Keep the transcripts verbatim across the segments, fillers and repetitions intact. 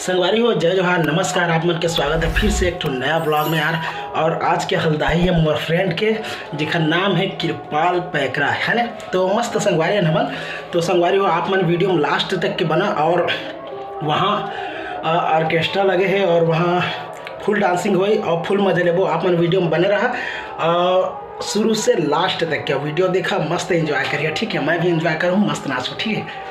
संगवारी हो, जय जोहार, नमस्कार। आप मन के स्वागत है फिर से एक ठो नया ब्लॉग में यार। और आज के हल्दाही है मोर फ्रेंड के, जेकर नाम है कृपाल पैकरा, है ना। तो मस्त संगवारी है हमन। तो संगवारी हो, आप मन वीडियो में लास्ट तक के बना और वहाँ ऑर्केस्ट्रा लगे है और वहाँ फुल डांसिंग होई और फुल मजा लेबो। आप मन वीडियो में बने रहा और शुरू से लास्ट तक के वीडियो देखा, मस्त एंजॉय करिए, ठीक है। मैं भी एंजॉय करूँ, मस्त नाचू, ठीक है।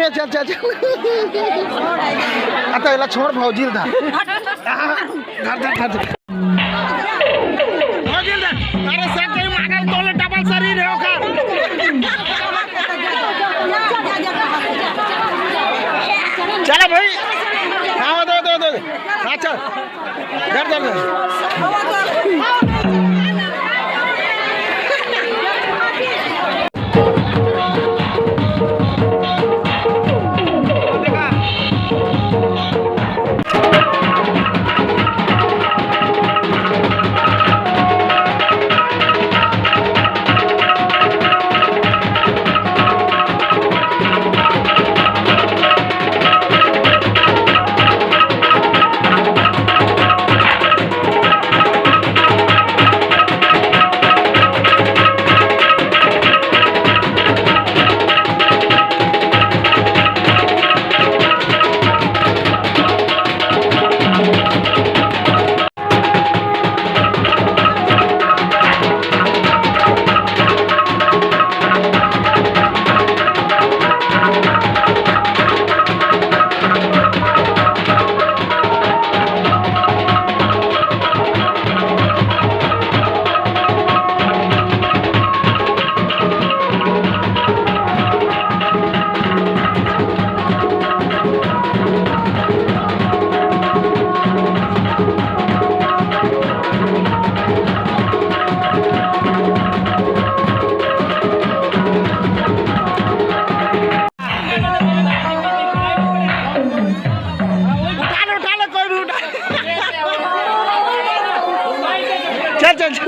चल, चल, चल। अतः एला छोड़, भौजी ल धर। धर, धर, धर, धर। भौजी ल धर। अरे, सब कोई मांगल तोले डबल शरीर हे ओकर। चलो भाई। हाँ, दो, दो, दो। हाँ, चल। धर, धर, धर। उठा ले, उठा ले, कोई भी उठा। चल, चल, चल।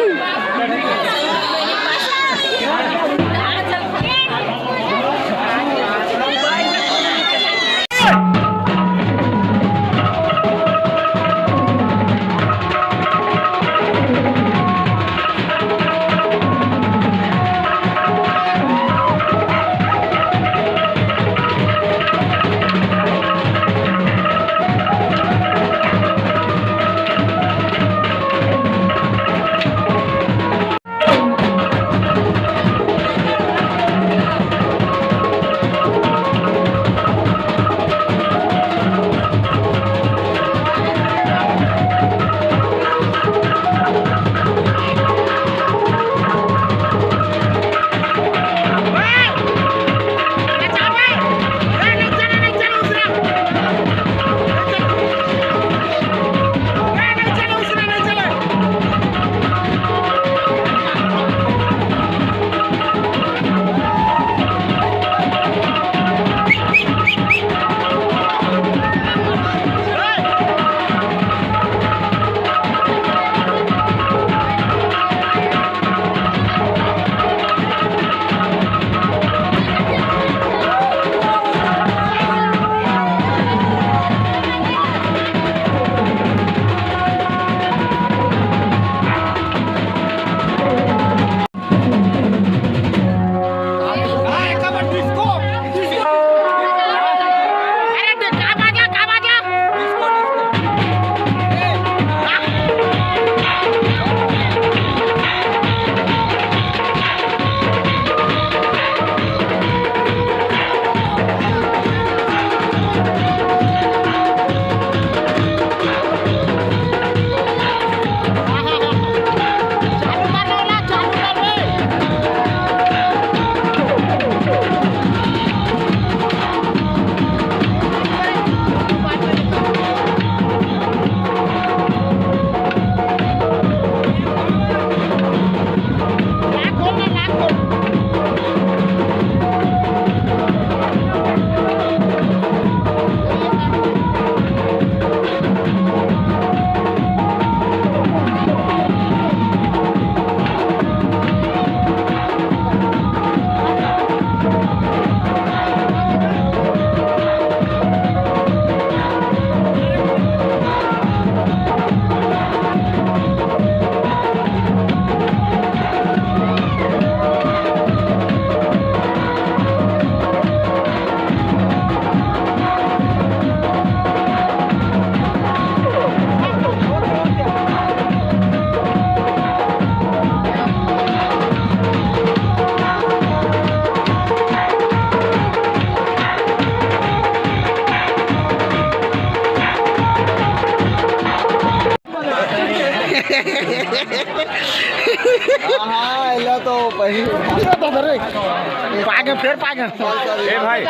पागे, फेर पागे। ए भाई, ए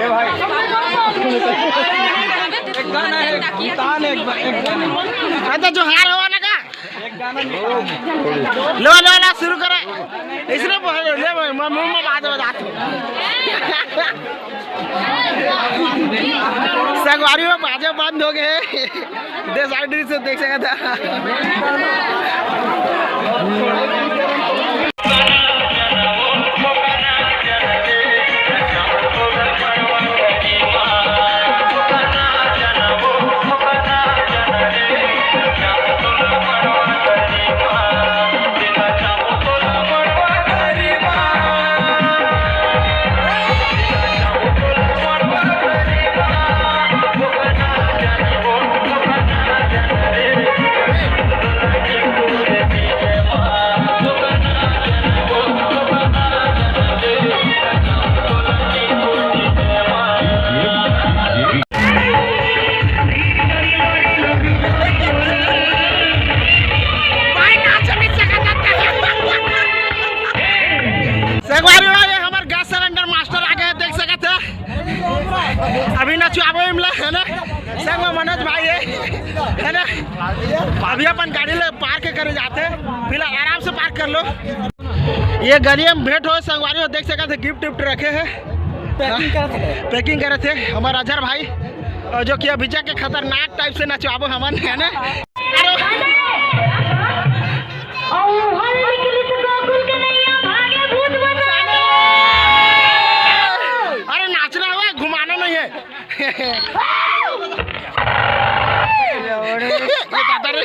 भाई। अरे तो जोहार होवा ना का? लो, लो, लो, शुरू करे। इसने बोल, ले भाई, मैं मुंह में बात बता। संगवारी हो, बाजा बंद हो गए। देश आउटरीच से देख सकत हा। संगवारी हो, ये हमर गैस सिलेंडर मास्टर आ गए, देख सकत हा। अभी नचवाबो इमला, है ना? संग में मनोज भाई है, है ना? अभी अपन गाड़ी ले पार्क करे जाथे, फिलहाल आराम से पार्क कर लो। ये गली में भेंट हो, संगवारी हो, देख सकत हा, गिफ्ट विफ्ट रखे हैं। पैकिंग करत हे। पैकिंग करत हे हमर अजहर भाई, और जो कि अभी जाके खतरनाक टाइप से नचवाबो हमन, है ना? अरे, अरे नाचना हुआ, घुमाना नहीं है। ये दादा रे।